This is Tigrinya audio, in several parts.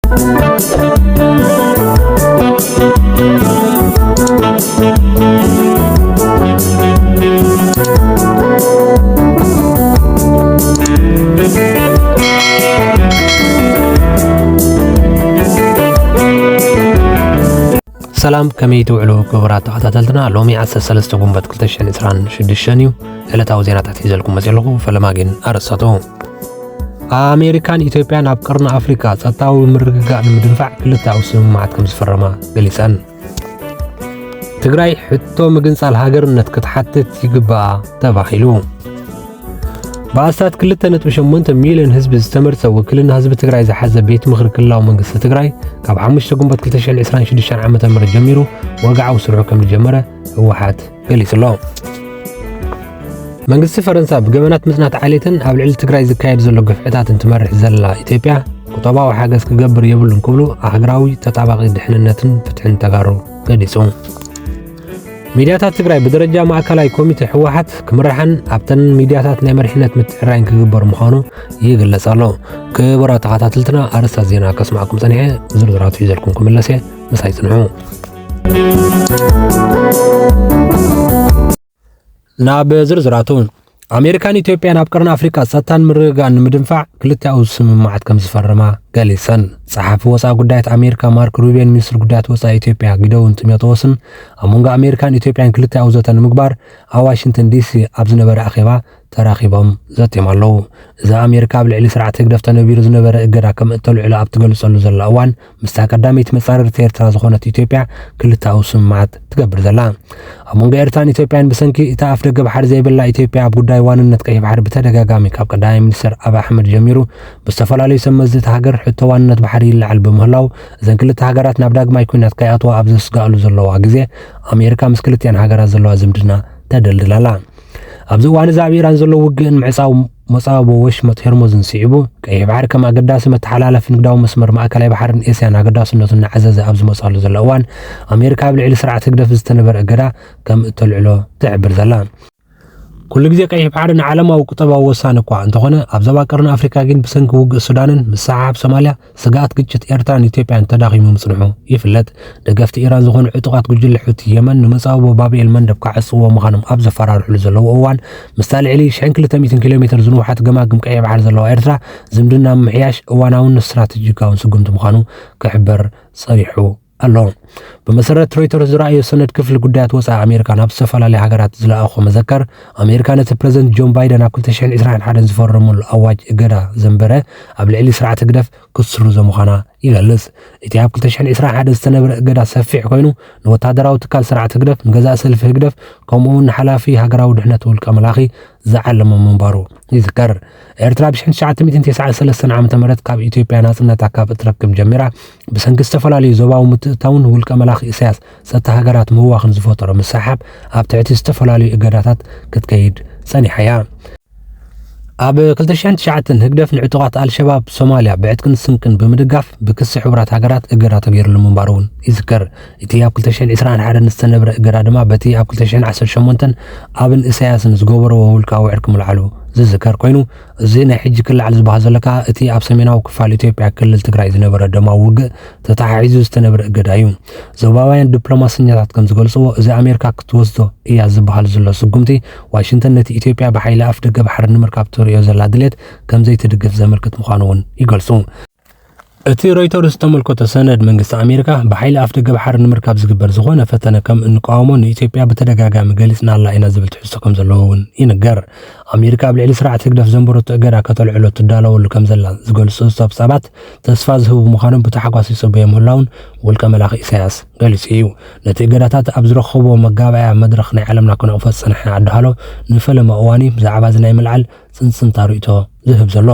ሰላም፣ ከመይ ትውዕሉ ክቡራት ተኸታተልትና? ሎሚ ዓሰርተ ሰለስተ ጉንበት ክልተ ሽሕን ዕስራን ሽዱሽተን እዩ። ዕለታዊ ዜናታት ሒዘልኩም መጺእ ኣለኹ። ፈለማ ግን ኣርእስታቱ። ኣሜሪካን ኢትዮጵያን ኣብ ቀርኒ ኣፍሪካ ጸጥታዊ ምርግጋእ ንምድንፋዕ ክልተኣዊ ስምምዓት ከም ዝፈረማ ገሊጸን። ትግራይ ሕቶ ምግንጻል ሃገርነት ክትሓትት ይግባኣ ተባሂሉ። ብኣስታት ክልተ ነጥቢ ሸሞንተ ሚልዮን ህዝቢ ዝተመርጸ ውክልና ህዝቢ ትግራይ ዝሓዘ ቤት ምኽሪ ክልላዊ መንግስቲ ትግራይ ካብ ሓሙሽተ ጉንበት ክልተ ሽሕን ዕስራን ሽዱሽተን ዓመተ ምህረት ጀሚሩ ወግዓዊ ስርሑ ከም ዝጀመረ ህወሓት ገሊጹ ኣሎ። መንግስቲ ፈረንሳ ብገበናት ምጽናት ዓሌትን ኣብ ልዕሊ ትግራይ ዝካየድ ዘሎ ግፍዕታትን ትመርሕ ዘላ ኢትዮጵያ ቁጠባዊ ሓገዝ ክገብር የብሉን ክብሉ ኣህግራዊ ተጣባቂ ድሕንነትን ፍትሕን ተጋሩ ገሊጹ። ሚድያታት ትግራይ ብደረጃ ማእከላይ ኮሚቴ ህወሓት ክምርሓን ኣብተን ሚድያታት ናይ መሪሕነት ምትዕራይን ክግበር ምዃኑ ይግለጽ ኣሎ። ክቡራት ተኸታተልትና፣ ኣርእስታት ዜና ከስማዕኩም ጸኒሐ፣ ዝርዝራቱ ሒዘልኩም ክምለስ እየ። ምሳይ ጽንሑ። ናብ ዝርዝራቱ። ኣሜሪካን ኢትዮጵያን ኣብ ቀርኒ ኣፍሪቃ ጸጥታን ምርግጋእን ንምድንፋዕ ክልቲኣዊ ስምምዓት ከም ዝፈረማ ገሊጸን። ጸሓፊ ወጻኢ ጉዳያት ኣሜሪካ ማርክ ሩቢዮን ሚኒስትሪ ጉዳያት ወጻኢ ኢትዮጵያ ጊደውን ጢሞቴዎስን ኣብ መንጎ ኣሜሪካን ኢትዮጵያን ክልቲኣዊ ዘተ ንምግባር ኣብ ዋሽንግተን ዲሲ ኣብ ዝነበረ ኣኼባ ተራኺቦም ዘትዮም ኣለዉ። እዚ ኣሜሪካ ኣብ ልዕሊ ስርዓት ህግደፍ ተነቢሩ ዝነበረ እገዳ ከም እተልዕሎ ኣብ ትገልጸሉ ዘላ እዋን፣ ምስታ ቀዳመይቲ መጻረርቲ ኤርትራ ዝኾነት ኢትዮጵያ ክልተኣዊ ስምምዓት ትገብር ዘላ። ኣብ መንጎ ኤርትራን ኢትዮጵያን ብሰንኪ እታ ኣፍ ደገ ባሕሪ ዘይብላ ኢትዮጵያ ኣብ ጉዳይ ዋንነት ቀይሕ ባሕሪ ብተደጋጋሚ ካብ ቀዳማይ ሚኒስተር ኣብይ ኣሕመድ ጀሚሩ ብዝተፈላለዩ ሰብ መዚ እታ ሃገር ሕቶ ዋንነት ባሕሪ ይለዓል ብምህላው እዘን ክልተ ሃገራት ናብ ዳግማይ ኲናት ከይኣትዋ ኣብ ዘስግኣሉ ዘለዋ ግዜ ኣሜሪካ ምስ ክልቲኣን ሃገራት ዘለዋ ዝምድና ተደልድል ኣላ። ኣብዚ እዋን እዚ ኣብ ኢራን ዘሎ ውግእን ምዕጻው መጻብቦ ወሽመጥ ሄርሙዝን ስዒቡ፣ ቀይሕ ባሕሪ ከም ኣገዳሲ መተሓላለፊ ንግዳዊ መስመር ማእከላይ ባሕርን ኤስያን ኣገዳስነቱ እናዓዘዘ ኣብ ዝመጽኣሉ ዘሎ እዋን፣ ኣሜሪካ ኣብ ልዕሊ ስርዓት ህግደፍ ዝተነበረ እገዳ ከም እተልዕሎ ትሕብር ዘላ። ኩሉ ግዜ ቀይሕ ባሕሪ ንዓለማዊ ቁጠባዊ ወሳኒ እኳ እንተኾነ፣ ኣብ ዞባ ቀርኒ ኣፍሪካ ግን ብሰንኪ ውግእ ሱዳንን ምስሕሓብ ሶማልያ ስግኣት ግጭት ኤርትራን ኢትዮጵያን ተዳኺሙ ምጽንሑ ይፍለጥ። ደገፍቲ ኢራን ዝኾኑ ዕጡቓት ጉጅለ ሑቲ የመን ንመጻብቦ ባብ ኤል መንደብ ክዓጽውዎ ምዃኖም ኣብ ዘፈራርሕሉ ዘለዉ እዋን፣ ምስታ ልዕሊ ሽሕን ክልተ ሚእትን ኪሎ ሜትር ዝንውሓት ገማግም ቀይሕ ባሕሪ ዘለዋ ኤርትራ ዝምድና ምምሕያሽ እዋናውን ስትራተጂካውን ስጉምቲ ምዃኑ ክሕበር ጸኒሑ ኣሎ። ብመሰረት ሮይተርስ ዝረኣዮ ሰነድ ክፍሊ ጉዳያት ወጻኢ ኣሜሪካ ናብ ዝተፈላለዩ ሃገራት ዝለኣኾ መዘከር፣ ኣሜሪካ ነቲ ፕረዚደንት ጆን ባይደን ኣብ ክልተ ሽሕን ዕስራን ሓደን ዝፈረመሉ ኣዋጅ እገዳ ዘንበረ ኣብ ልዕሊ ስርዓት ህግደፍ ክትስርዞ ምዃና ይገልጽ። እቲ ኣብ ክልተ ሽሕን ዕስራን ሓደን ዝተነበረ እገዳ ሰፊሕ ኮይኑ፣ ንወታደራዊ ትካል ስርዓት ህግደፍ፣ ንገዛእ ሰልፊ ህግደፍ፣ ከምኡ እውን ንሓላፊ ሃገራዊ ድሕነት ውልቀ መላኺ ዝዓለመ ምንባሩ ይዝከር። ኤርትራ ብ ሽሕን ትሽዓተ ሚእትን ተስዓን ሰለስተን ዓመተ ምህረት ካብ ኢትዮጵያ ናጽነታ ካብ እትረክብ ጀሚራ፣ ብሰንኪ ዝተፈላለዩ ዞባዊ ምትእትታውን ውልቀ መላኺ ኢሳያስ ጸጥታ ሃገራት ምህዋኽን ዝፈጠሮ ምስሕሓብ፣ ኣብ ትሕቲ ዝተፈላለዩ እገዳታት ክትከይድ ጸኒሓ እያ። ኣብ ክልተ ሽሕን ትሽዓተን ህግደፍ ንዕጡቓት ኣልሸባብ ሶማልያ ብዕጥቅን ስንቅን ብምድጋፍ ብክሲ ሕቡራት ሃገራት እገዳ ተገይሩሉ ምንባሩ እውን ይዝከር። እቲ ኣብ ክልተ ሽሕን ዕስራን ሓደን ዝተነብረ እገዳ ድማ በቲ ኣብ ክልተ ሽሕን ዓሰርተ ሸሞንተን ኣብን ኢሳያስን ዝገበርዎ ውልቃዊ ዕርቂ ምልዓሉ ዝዝከር ኮይኑ፣ እዚ ናይ ሕጂ ክልዓል ዝበሃል ዘሎ ከኣ እቲ ኣብ ሰሜናዊ ክፋል ኢትዮጵያ ክልል ትግራይ ዝነበረ ደማዊ ውግእ ተተሓሒዙ ዝተነበረ እገዳ እዩ። ዞባውያን ዲፕሎማሰኛታት ከም ዝገልጽዎ፣ እዚ ኣሜሪካ ክትወስዶ እያ ዝበሃል ዘሎ ስጉምቲ፣ ዋሽንግተን ነቲ ኢትዮጵያ ብሓይሊ ኣፍ ደገ ባሕሪ ንምርካብ ትርእዮ ዘላ ድሌት ከም ዘይትድግፍ ዘመልክት ምዃኑ እውን ይገልጹ። እቲ ሮይተርስ ዝተመልከቶ ሰነድ፣ መንግስቲ ኣሜሪካ ብሓይሊ ኣፍ ደገ ባሕሪ ንምርካብ ዝግበር ዝኾነ ፈተነ ከም እንቃወሞ ንኢትዮጵያ ብተደጋጋሚ ገሊጽናላ ኢና ዝብል ትሕዝቶ ከም ዘለዎ እውን ይንገር። ኣሜሪካ ኣብ ልዕሊ ስርዓት ህግደፍ ዘንበረቶ እገዳ ከተልዕሎ ትዳለወሉ ከም ዘላ ዝገልጹ ጸብጻባት ተስፋ ዝህቡ ምዃኖም ብታሕጓስ ይጽበዮ ምህላውን ውልቀ መላኺ ኢሳያስ ገሊጹ እዩ። ነቲ እገዳታት ኣብ ዝረኸቦ መጋባእያ መድረኽ ናይ ዓለምና ክነቕፎ ዝጸንሐ ኣድሃሎ ንፈለማ እዋን እዩ ብዛዕባ እዚ ናይ ምልዓል ጽንጽንታ ርእይቶ ዝህብ ዘሎ።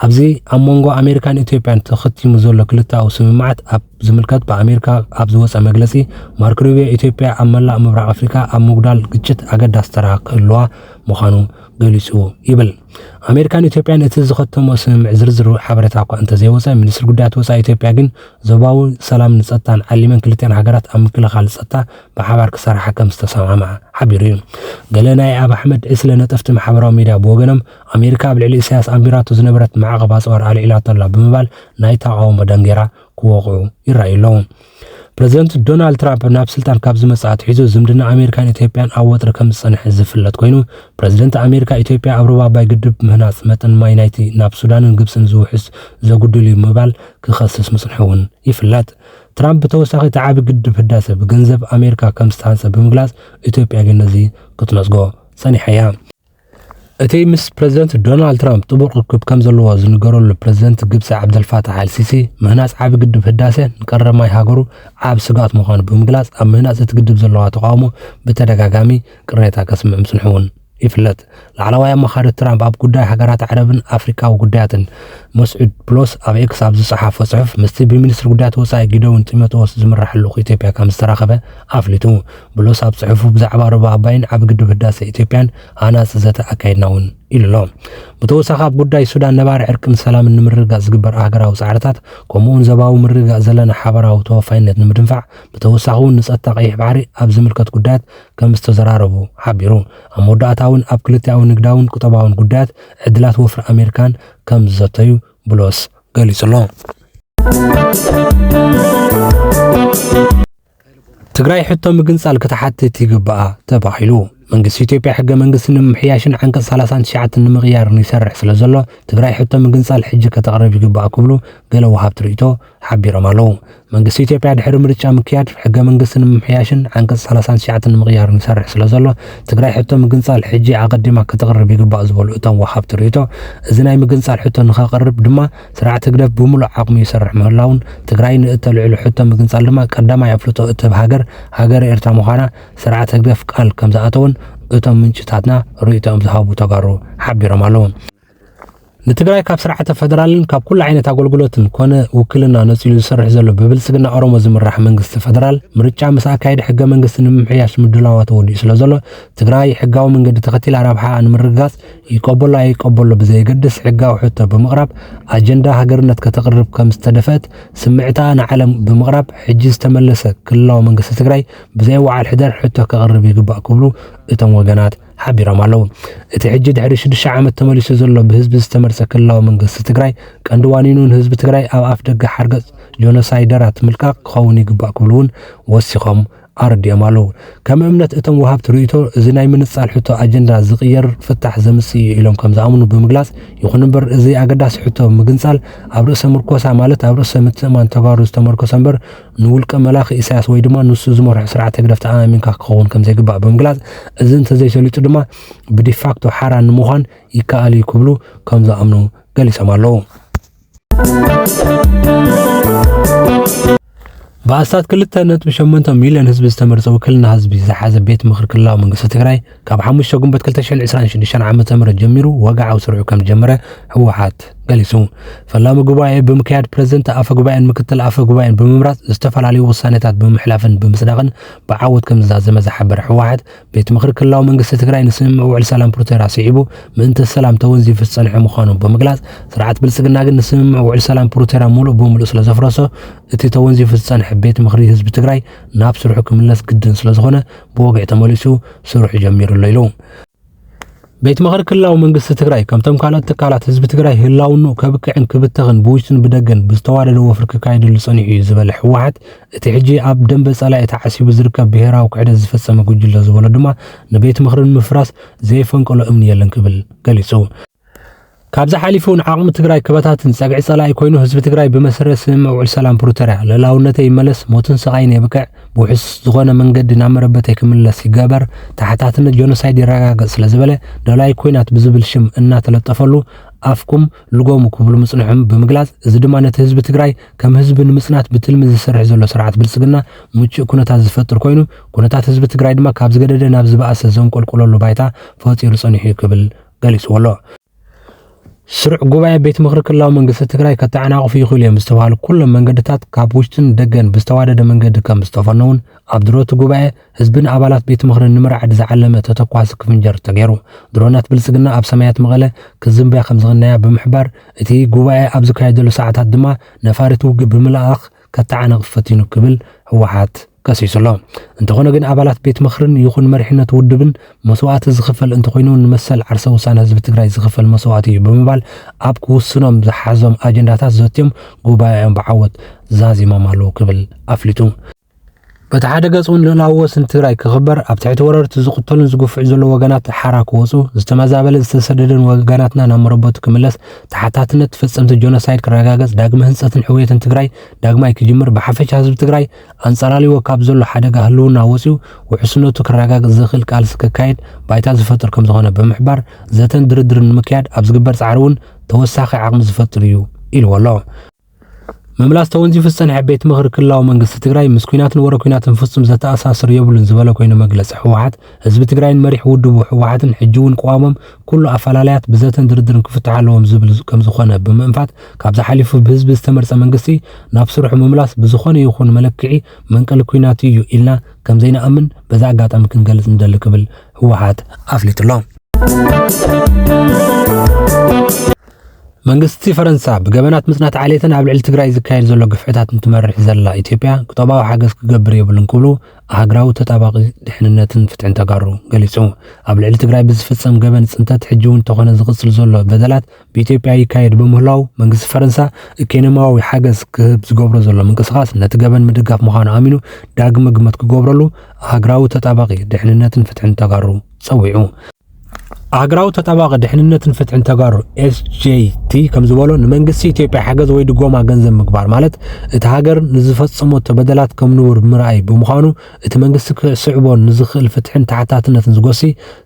ኣብዚ ኣብ መንጎ ኣሜሪካን ኢትዮጵያን ተኸቲሙ ዘሎ ክልተኣዊ ስምምዓት ኣብ ዝምልከት ብኣሜሪካ ኣብ ዝወጸ መግለጺ፣ ማርክ ሩቢዮ ኢትዮጵያ ኣብ መላእ ምብራቕ ኣፍሪካ ኣብ ምጉዳል ግጭት ኣገዳሲ ተራ ክህልዋ ምዃኑ ገሊጹ ይብል። ኣሜሪካን ኢትዮጵያን እቲ ዝኸተሞ ስምምዕ ዝርዝር ሓበሬታ እኳ እንተዘይወጸ፣ ሚኒስትሪ ጉዳያት ወጻኢ ኢትዮጵያ ግን ዞባዊ ሰላምን ጸጥታን ዓሊመን ክልቲኣን ሃገራት ኣብ ምክልኻል ጸጥታ ብሓባር ክሰርሓ ከም ዝተሰማምዓ ሓቢሩ እዩ። ገለ ናይ ኣብ ኣሕመድ ዕስለ ነጠፍቲ ማሕበራዊ ሚድያ ብወገኖም፣ ኣሜሪካ ኣብ ልዕሊ ኢሳያስ ኣንቢራቶ ዝነበረት ማዕቐብ ኣጽዋር ኣልዒላቶ ኣላ ብምባል ናይ ተቓውሞ ዳንጌራ ክወቕዑ ይረኣዩ ኣለዉ። ፕረዚደንት ዶናልድ ትራምፕ ናብ ስልጣን ካብ ዝመጽእ ኣትሒዙ ዝምድና ኣሜሪካን ኢትዮጵያን ኣብ ወጥሪ ከም ዝጸንሐ ዝፍለጥ ኮይኑ፣ ፕረዚደንት ኣሜሪካ ኢትዮጵያ ኣብ ሩባ ኣባይ ግድብ ምህናጽ መጠን ማይ ናይቲ ናብ ሱዳንን ግብጽን ዝውሕዝ ዘጉድል እዩ ብምባል ክኸስስ ምጽንሑ እውን ይፍለጥ። ትራምፕ ብተወሳኺ እቲ ዓቢ ግድብ ህዳሰ ብገንዘብ ኣሜሪካ ከም ዝተሃንጸ ብምግላጽ፣ ኢትዮጵያ ግን ነዚ ክትነጽጎ ጸኒሓ እያ። እቲ ምስ ፕረዚደንት ዶናልድ ትራምፕ ጥቡቕ ርክብ ከም ዘለዎ ዝንገረሉ ፕረዚደንት ግብጺ ዓብደልፋታሕ ኣልሲሲ፣ ምህናጽ ዓቢ ግድብ ህዳሰ ንቀረብ ማይ ሃገሩ ዓቢ ስግኣት ምዃኑ ብምግላጽ፣ ኣብ ምህናጽ እቲ ግድብ ዘለዋ ተቓውሞ ብተደጋጋሚ ቅሬታ ከስምዕ ምጽንሑ እውን ይፍለጥ። ላዕለዋይ ኣማኻሪ ትራምፕ ኣብ ጉዳይ ሃገራት ዓረብን ኣፍሪቃዊ ጉዳያትን መስዑድ ብሎስ ኣብ ኤክስ ኣብ ዝጸሓፎ ጽሑፍ፣ ምስቲ ብሚኒስትሪ ጉዳያት ወጻኢ ጊደውን ጢሞቴዎስ ዝምራሕ ልኡኽ ኢትዮጵያ ከም ዝተራኸበ ኣፍሊጡ። ብሎስ ኣብ ጽሑፉ፣ ብዛዕባ ሩባ ኣባይን ዓቢ ግድብ ህዳሰ ኢትዮጵያን ሃናጺ ዘተ ኣካይድና እውን ኢሉ ኣሎ። ብተወሳኺ፣ ኣብ ጉዳይ ሱዳን ነባሪ ዕርቅን ሰላምን ንምርግጋጽ ዝግበር ሃገራዊ ጻዕርታት፣ ከምኡውን ዞባዊ ምርግጋጽ ዘለና ሓባራዊ ተወፋይነት ንምድንፋዕ፣ ብተወሳኺ እውን ንጸጥታ ቀይሕ ባሕሪ ኣብ ዝምልከት ጉዳያት ከም ዝተዘራረቡ ሓቢሩ። ኣብ መወዳእታ እውን ኣብ ክልቲኣዊ ንግዳውን ቁጠባውን ጉዳያት ዕድላት ወፍሪ ኣሜሪካን ከም ዝዘተዩ ብሎስ ገሊጹ ኣሎ። ትግራይ ሕቶ ምግንጻል ክትሓትት ይግባኣ ተባሂሉ። መንግስቲ ኢትዮጵያ ሕገ መንግስቲ ንምምሕያሽን ዓንቀጽ ሰላሳን ትሽዓተን ንምቕያርን ይሰርሕ ስለ ዘሎ፣ ትግራይ ሕቶ ምግንጻል ሕጂ ከተቕርብ ይግባኣ ክብሉ ገለ ወሃብቲ ርእይቶ ሓቢሮም ኣለዉ። መንግስቲ ኢትዮጵያ ድሕሪ ምርጫ ምክያድ ሕገ መንግስቲ ንምምሕያሽን ዓንቀጽ ሰላሳን ትሽዓተን ንምቕያርን ይሰርሕ ስለ ዘሎ፣ ትግራይ ሕቶ ምግንጻል ሕጂ ኣቐዲማ ከተቕርብ ይግባእ ዝበሉ እቶም ወሃብቲ ርእይቶ፣ እዚ ናይ ምግንጻል ሕቶ ንኸቕርብ ድማ ስርዓት ህግደፍ ብምሉእ ዓቕሙ ይሰርሕ ምህላውን፣ ትግራይ ንእተልዕሎ ሕቶ ምግንጻል ድማ ቀዳማይ ኣፍልጦ እትህብ ሃገር፣ ሃገረ ኤርትራ ምዃና ስርዓት ህግደፍ ቃል ከም ዝኣተወን እቶም ምንጭታትና ርእይቶኦም ዝሃቡ ተጋሩ ሓቢሮም ኣለዉ። ንትግራይ ካብ ስርዓተ ፈደራልን ካብ ኩሉ ዓይነት ኣገልግሎትን ኮነ ውክልና ነጺሉ ዝሰርሕ ዘሎ ብብልጽግና ኦሮሞ ዝምራሕ መንግስቲ ፈደራል፣ ምርጫ ምስ ኣካየደ ሕገ መንግስቲ ንምምሕያሽ ምድላዋ ተወዲኡ ስለ ዘሎ፣ ትግራይ ሕጋዊ መንገዲ ተኸቲላ ረብሓኣ ንምርግጋጽ ይቀበሎ ኣይቀበሎ ብዘየገድስ ሕጋዊ ሕቶ ብምቕራብ ኣጀንዳ ሃገርነት ከተቕርብ ከም ዝተደፍአት ስምዕታ ንዓለም ብምቕራብ ሕጂ ዝተመለሰ ክልላዊ መንግስቲ ትግራይ ብዘይ ወዓል ሕደር ሕቶ ከቕርብ ይግባእ ክብሉ እቶም ወገናት ሓቢሮም ኣለዉ። እቲ ሕጂ ድሕሪ ሽዱሽተ ዓመት ተመሊሱ ዘሎ ብህዝቢ ዝተመርጸ ክልላዊ መንግስቲ ትግራይ ቀንዲ ዋኒኑ ንህዝቢ ትግራይ ኣብ ኣፍ ደገ ሓርገጽ ጆኖሳይደራት ምልቃቕ ክኸውን ይግባእ ክብሉ እውን ወሲኾም ኣረዲኦም ኣለዉ። ከም እምነት እቶም ወሃብቲ ርእይቶ፣ እዚ ናይ ምንጻል ሕቶ ኣጀንዳ ዝቕየር ፍታሕ ዘምጽእ እዩ ኢሎም ከም ዝኣምኑ ብምግላጽ፣ ይኹን እምበር እዚ ኣገዳሲ ሕቶ ምግንጻል ኣብ ርእሰ ምርኮሳ ማለት ኣብ ርእሰ ምትእማን ተጋሩ ዝተመርኮሰ እምበር ንውልቀ መላኺ ኢሳያስ ወይ ድማ ንሱ ዝመርሖ ስርዓት ህግደፍ ተኣማሚንካ ክኸውን ከም ዘይግባእ ብምግላጽ፣ እዚ እንተዘይሰሊጡ ድማ ብዲፋክቶ ሓራ ንምዃን ይከኣል እዩ ክብሉ ከም ዝኣምኑ ገሊጾም ኣለዉ። ብኣስታት ክልተ ነጥቢ ሸሞንተ ሚልዮን ህዝቢ ዝተመርጸ ውክልና ህዝቢ ዝሓዘ ቤት ምኽሪ ክልላዊ መንግስቲ ትግራይ ካብ ሓሙሽተ ግንቦት ክልተ ሽሕን ዕስራን ሽዱሽተን ዓመተ ምህረት ጀሚሩ ወግዓዊ ስርሑ ከም ዝጀመረ ህወሓት ገሊጹ። ፈላሚ ጉባኤ ብምክያድ ፕረዚደንት ኣፈ ጉባኤን ምክትል ኣፈ ጉባኤን ብምምራጽ ዝተፈላለዩ ውሳኔታት ብምሕላፍን ብምጽዳቕን ብዓወት ከም ዝዛዘመ ዝሓበረ ህወሓት ቤት ምኽሪ ክልላዊ መንግስቲ ትግራይ ንስምምዕ ውዕል ሰላም ፕሪቶርያ ስዒቡ ምእንተ ሰላም ተወንዚፉ ዝጸንሐ ምዃኑ ብምግላጽ፣ ስርዓት ብልጽግና ግን ንስምምዕ ውዕል ሰላም ፕሪቶርያ ሙሉእ ብምሉእ ስለ ዘፍረሶ፣ እቲ ተወንዚፉ ዝጸንሐ ቤት ምኽሪ ህዝቢ ትግራይ ናብ ስርሑ ክምለስ ግድን ስለ ዝኾነ ብወግዒ ተመሊሱ ስርሑ ጀሚሩ ኣሎ ኢሉ። ቤት ምኽሪ ክልላዊ መንግስቲ ትግራይ ከምቶም ካልኦት ትካላት ህዝቢ ትግራይ ህላውንኡ ከብቅዕን ክብተኽን ብውሽጥን ብደገን ብዝተዋደደ ወፍሪ ክካየደሉ ጸኒሑ እዩ ዝበለ ህወሓት፣ እቲ ሕጂ ኣብ ደንበ ጸላኢ ተዓሲቡ ዝርከብ ብሄራዊ ክሕደት ዝፈጸመ ጉጅለ ዝበሎ ድማ ንቤት ምኽሪ ንምፍራስ ዘይፈንቀሎ እምኒ የለን ክብል ገሊጹ። ካብዚ ሓሊፉ እውን ዓቕሚ ትግራይ ክበታትን ጸግዒ ጸላኢ ኮይኑ ህዝቢ ትግራይ ብመሰረት ስምምዕ ውዕል ሰላም ፕሪቶርያ ልእላውነተይ ይመለስ፣ ሞትን ስቓይን የብቅዕ፣ ብውሑስ ዝኾነ መንገዲ ናብ መረበተይ ክምለስ ይገበር፣ ተሓታትነት ጆኖሳይድ ይረጋገጽ ስለ ዝበለ ደላይ ኩናት ብዝብል ሽም እናተለጠፈሉ ኣፍኩም ልጎሙ ክብሉ ምጽንሖም ብምግላጽ፣ እዚ ድማ ነቲ ህዝቢ ትግራይ ከም ህዝቢ ንምጽናት ብትልሚ ዝሰርሕ ዘሎ ስርዓት ብልጽግና ምቹእ ኩነታት ዝፈጥር ኮይኑ፣ ኩነታት ህዝቢ ትግራይ ድማ ካብ ዝገደደ ናብ ዝበኣሰ ዘንቆልቁለሉ ባይታ ፈጢሩ ጸኒሑ እዩ ክብል ገሊጽዎ ኣሎ። ስሩዕ ጉባኤ ቤት ምኽሪ ክልላዊ መንግስቲ ትግራይ ከተዓናቕፉ ይኽእሉ እዮም ዝተባሃሉ ኩሎም መንገድታት ካብ ውሽጥን ደገን ብዝተዋደደ መንገዲ ከም ዝተፈነውን፣ ኣብ ድሮ እቲ ጉባኤ ህዝብን ኣባላት ቤት ምኽርን ንምርዓድ ዝዓለመ ተተኳሲ ክፍንጀር ተገይሩ። ድሮናት ብልጽግና ኣብ ሰማያት መቐለ ክዝንብያ ከም ዝቕነያ ብምሕባር፣ እቲ ጉባኤ ኣብ ዝካየደሉ ሰዓታት ድማ ነፋሪት ውግእ ብምልኣኽ ከተዓናቕፍ ፈቲኑ ክብል ህወሓት ከሲሱ ኣሎ። እንተኾነ ግን ኣባላት ቤት ምኽርን ይኹን መሪሕነት ውድብን መስዋእቲ ዝኽፈል እንተኾይኑ ንመሰል ዓርሰ ውሳነ ህዝቢ ትግራይ ዝኽፈል መስዋእቲ እዩ ብምባል ኣብ ክውስኖም ዝሓዞም ኣጀንዳታት ዘትዮም ጉባኤኦም ብዓወት ዛዚሞም ኣለዉ ክብል ኣፍሊጡ። በቲ ሓደ ገጽ እውን ልእላዊ ወሰን ትግራይ ክኽበር ኣብ ትሕቲ ወረርቲ ዝቕተሉን ዝግፍዑ ዘለዉ ወገናት ሓራ ክወፁ፣ ዝተመዛበለ ዝተሰደደን ወገናትና ናብ መረበቱ ክምለስ፣ ተሓታትነት ፈጸምቲ ጆኖሳይድ ክረጋገጽ፣ ዳግመ ህንጸትን ሕውየትን ትግራይ ዳግማይ ክጅምር፣ ብሓፈሻ ህዝቢ ትግራይ ኣንጸላልይዎ ካብ ዘሎ ሓደጋ ህልውና ወጺኡ ውሕስነቱ ክረጋገጽ ዘኽእል ቃልሲ ክካየድ ባይታ ዝፈጥር ከም ዝኾነ ብምሕባር፣ ዘተን ድርድርን ንምክያድ ኣብ ዝግበር ጻዕሪ እውን ተወሳኺ ዓቕሚ ዝፈጥር እዩ ኢልዎ ኣሎ። ምምላስ ተወንዚፉ ዝጸንሐ ቤት ምኽሪ ክልላዊ መንግስቲ ትግራይ ምስ ኲናትን ወረ ኲናትን ፍጹም ዘተኣሳስር የብሉን ዝበለ ኮይኑ፣ መግለጺ ህወሓት ህዝቢ ትግራይን መሪሕ ውድቡ ህወሓትን ሕጂ እውን ቅዋሞም ኩሉ ኣፈላላያት ብዘተን ድርድርን ክፍትሑ ኣለዎም ዝብል ከም ዝኾነ ብምእንፋት፣ ካብዚ ሓሊፉ ብህዝቢ ዝተመርጸ መንግስቲ ናብ ስርሑ ምምላስ ብዝኾነ ይኹን መለክዒ መንቀሊ ኲናት እዩ ኢልና ከም ዘይንኣምን በዚ ኣጋጣሚ ክንገልጽ ንደሊ ክብል ህወሓት ኣፍሊጡ ኣሎ። መንግስቲ ፈረንሳ ብገበናት ምጽናት ዓሌትን ኣብ ልዕሊ ትግራይ ዝካየድ ዘሎ ግፍዕታት እንትመርሕ ዘላ ኢትዮጵያ ቁጠባዊ ሓገዝ ክገብር የብሉን ክብሉ ኣህግራዊ ተጣባቂ ድሕንነትን ፍትሕን ተጋሩ ገሊጹ። ኣብ ልዕሊ ትግራይ ብዝፍጸም ገበን ጽንተት ሕጂ እውን እንተኾነ ዝቕጽል ዘሎ በደላት ብኢትዮጵያ ይካየድ ብምህላው መንግስቲ ፈረንሳ ኢኮኖሚያዊ ሓገዝ ክህብ ዝገብሮ ዘሎ ምንቅስቓስ ነቲ ገበን ምድጋፍ ምዃኑ ኣሚኑ ዳግመ ግመት ክገብረሉ ኣህግራዊ ተጣባቂ ድሕንነትን ፍትሕን ተጋሩ ጸዊዑ። ኣህግራዊ ተጣባቂ ድሕንነትን ፍትሕን ተጋሩ ኤስጄቲ ከም ዝበሎ ንመንግስቲ ኢትዮጵያ ሓገዝ ወይ ድጎማ ገንዘብ ምግባር ማለት እቲ ሃገር ንዝፈጸመቶ በደላት ከም ንቡር ምርኣይ ብምዃኑ እቲ መንግስቲ ክስዕቦ ንዝኽእል ፍትሕን ተሓታትነትን ዝጎሲ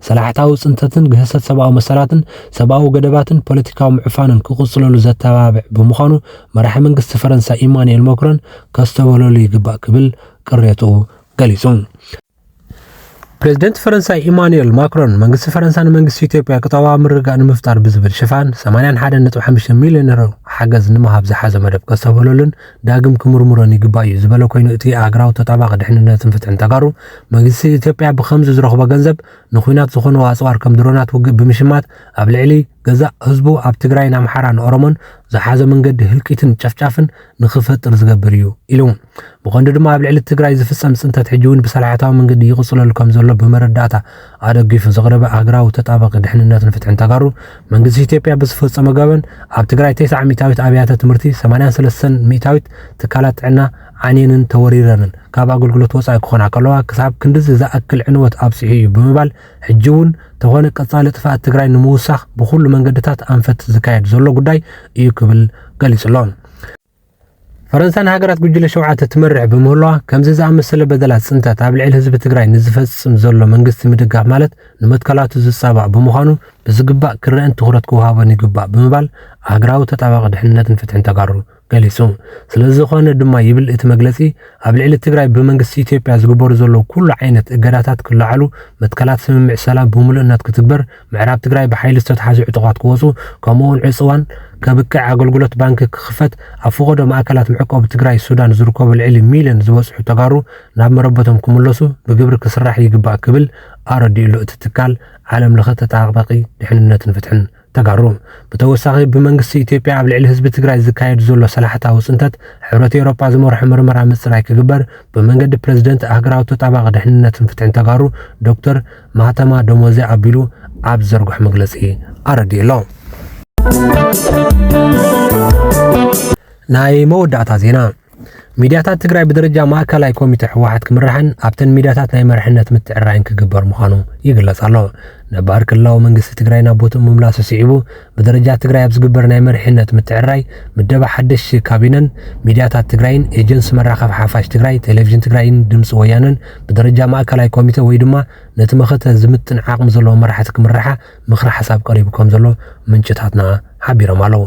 ሰላሕታዊ ጽንተትን ግህሰት ሰብኣዊ መሰላትን ሰብኣዊ ገደባትን ፖለቲካዊ ምዕፋንን ክቕጽለሉ ዘተባብዕ ብምዃኑ መራሒ መንግስቲ ፈረንሳ ኢማኑኤል ማክሮን ከስተብህለሉ ይግባእ ክብል ቅሬትኡ ገሊጹ። ፕሬዝደንት ፈረንሳይ ኢማኑኤል ማክሮን መንግስቲ ፈረንሳ ንመንግስቲ ኢትዮጵያ ቁጠባዊ ምርግጋእ ንምፍጣር ብዝብል ሽፋን ሰማንያን ሓደን ነጥቢ ሓሙሽተ ሚልዮን ዩሮ ሓገዝ ንምሃብ ዝሓዘ መደብ ከስተብህለሉን ዳግም ክምርምሮን ይግባእ እዩ ዝበለ ኮይኑ፣ እቲ ኣህግራዊ ተጣባቂ ድሕንነትን ፍትሕን ተጋሩ መንግስቲ ኢትዮጵያ ብኸምዚ ዝረኽቦ ገንዘብ ንኹናት ዝኾኑ ኣፅዋር ከም ድሮናት ውግእ ብምሽማት ኣብ ልዕሊ ገዛእ ህዝቡ ኣብ ትግራይን ኣምሓራን ኦሮሞን ዝሓዞ መንገዲ ህልቂትን ጨፍጫፍን ንኽፈጥር ዝገብር እዩ ኢሉ። ብቐንዱ ድማ ኣብ ልዕሊ ትግራይ ዝፍጸም ጽንተት ሕጂ እውን ብሰላሕታዊ መንገዲ ይቕጽለሉ ከም ዘሎ ብመረዳእታ ኣደጊፉ ዘቕረበ ኣህግራዊ ተጣባቂ ድሕንነትን ፍትሕን ተጋሩ መንግስቲ ኢትዮጵያ ብዝፈጸመ ገበን ኣብ ትግራይ ተስዓ ሚእታዊት ኣብያተ ትምህርቲ፣ ሰማንያን ሰለስተን ሚእታዊት ትካላት ጥዕና ዓንየንን ተወሪረንን ካብ ኣገልግሎት ወጻኢ ክኾና ከለዋ ክሳብ ክንድዚ ዝኣክል ዕንወት ኣብጺሑ እዩ ብምባል ሕጂ እውን ተኾነ ቀጻሊ ጥፍኣት ትግራይ ንምውሳኽ ብኹሉ መንገድታት ኣንፈት ዝካየድ ዘሎ ጉዳይ እዩ ክብል ገሊጹ ኣሎ። ፈረንሳ ንሃገራት ጉጅለ ሸውዓተ ትመርሕ ብምህላዋ ከምዚ ዝኣመሰለ በደላት ጽንተት ኣብ ልዕሊ ህዝቢ ትግራይ ንዝፈጽም ዘሎ መንግስቲ ምድጋፍ ማለት ንመትከላቱ ዝጻባእ ብምዃኑ ብዝግባእ ክረአን ትኹረት ክወሃቦን ይግባእ ብምባል ኣህግራዊ ተጣባቂ ድሕንነትን ፍትሕን ተጋሩ ገሊጹ። ስለዝኾነ ድማ ይብል እቲ መግለጺ ኣብ ልዕሊ ትግራይ ብመንግስቲ ኢትዮጵያ ዝግበሩ ዘለዉ ኩሉ ዓይነት እገዳታት ክለዓሉ መትከላት ስምምዕ ሰላም ብምሉእነት ክትግበር ምዕራብ ትግራይ ብሓይሊ ዝተትሓዙ ዕጡቓት ክወፁ፣ ከምኡውን ዕፅዋን ከብቅዕ ኣገልግሎት ባንኪ ክኽፈት፣ ኣብ ፈቐዶ ማእከላት መዕቆቢ ትግራይ ሱዳን ዝርከቡ ልዕሊ ሚልዮን ዝበፅሑ ተጋሩ ናብ መረበቶም ክምለሱ ብግብሪ ክስራሕ ይግባእ ክብል ኣረዲኡሉ እቲ ትካል ዓለም ለኸ ተጣባቂ ድሕንነትን ፍትሕን ተጋሩ። ብተወሳኺ ብመንግስቲ ኢትዮጵያ ኣብ ልዕሊ ህዝቢ ትግራይ ዝካየድ ዘሎ ሰላሕታዊ ፅንተት ሕብረት ኤውሮጳ ዝመርሖ ምርመራ ምፅራይ ክግበር ብመንገዲ ፕረዚደንት ኣህግራዊ ተጣባቂ ድሕንነትን ፍትሕን ተጋሩ ዶክተር ማህተማ ደሞዜ ኣቢሉ ኣብ ዘርግሖ መግለጺ ኣረዲኡ ኣሎ። ናይ መወዳእታ ዜና። ሚድያታት ትግራይ ብደረጃ ማእከላይ ኮሚቴ ህወሓት ክምራሕን ኣብተን ሚድያታት ናይ መርሕነት ምትዕራይን ክግበር ምዃኑ ይግለጽ ኣሎ። ነባር ክልላዊ መንግስቲ ትግራይ ናብ ቦትኡ ምምላሱ ስዒቡ ብደረጃ ትግራይ ኣብ ዝግበር ናይ መሪሕነት ምትዕርራይ ምደባ ሓደሽ ካቢነን ሚድያታት ትግራይን ኤጀንሲ መራኸቢ ሓፋሽ ትግራይ፣ ቴሌቪዥን ትግራይን ድምፂ ወያነን ብደረጃ ማእከላይ ኮሚቴ ወይ ድማ ነቲ መኸተ ዝምጥን ዓቕሚ ዘለዎ መራሕቲ ክምርሓ ምኽሪ ሓሳብ ቀሪቡ ከም ዘሎ ምንጭታትና ሓቢሮም ኣለዉ።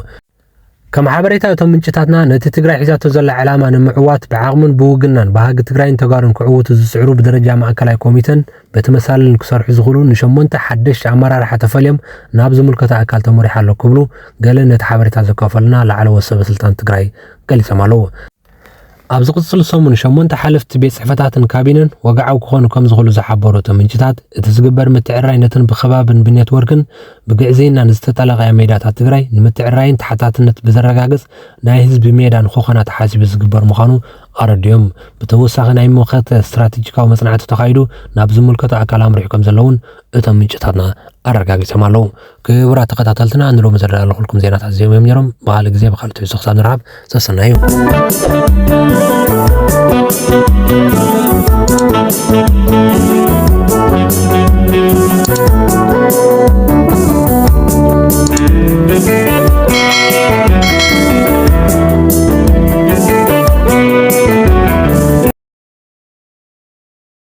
ከም ሓበሬታ እቶም ምንጭታትና፣ ነቲ ትግራይ ሒዛቶ ዘላ ዕላማ ንምዕዋት ብዓቕምን ብውግናን ባህጊ ትግራይን ተጋሩን ክዕውቱ ዝፅዕሩ ብደረጃ ማእከላይ ኮሚተን በቲ መሳልልን ክሰርሑ ዝኽእሉ ንሸሞንተ ሓደሽቲ ኣመራርሓ ተፈልዮም ናብ ዝምልከቶ ኣካል ተመሪሑ ኣሎ ክብሉ ገለ ነቲ ሓበሬታ ዘካፈሉና ላዕለዎት ሰበ ስልጣን ትግራይ ገሊጾም ኣለዉ። ኣብ ዝቕጽል ሰሙን ሸሞንተ ሓለፍቲ ቤት ጽሕፈታትን ካቢነን ወግዓዊ ክኾኑ ከም ዝኽእሉ ዝሓበሩ እቶም ምንጭታት፣ እቲ ዝግበር ምትዕርራይ ነተን ብኸባብን ብኔትወርክን ብግዕዝይናን ዝተጠላቐያ ሜዳታት ትግራይ ንምትዕርራይን ተሓታትነት ብዘረጋግጽ ናይ ህዝቢ ሜዳን ክኾና ተሓሲቡ ዝግበር ምዃኑ ኣረዲኦም። ብተወሳኺ ናይ መኸተ ስትራቴጂካዊ መጽናዕቲ ተኻይዱ ናብ ዝምልከቶ ኣካል ኣምሪሑ ከም ዘለውን እቶም ምንጭታትና ኣረጋጊጾም ኣለዉ። ክቡራት ተኸታተልትና፣ ንሎሚ ዘዳለኹልኩም ዜናታት እዚኦም እዮም ነይሮም። ብኻልእ ግዜ ብኻልእ ትሕዝቶ ክሳብ ንረኻብ ሰሰናዩ።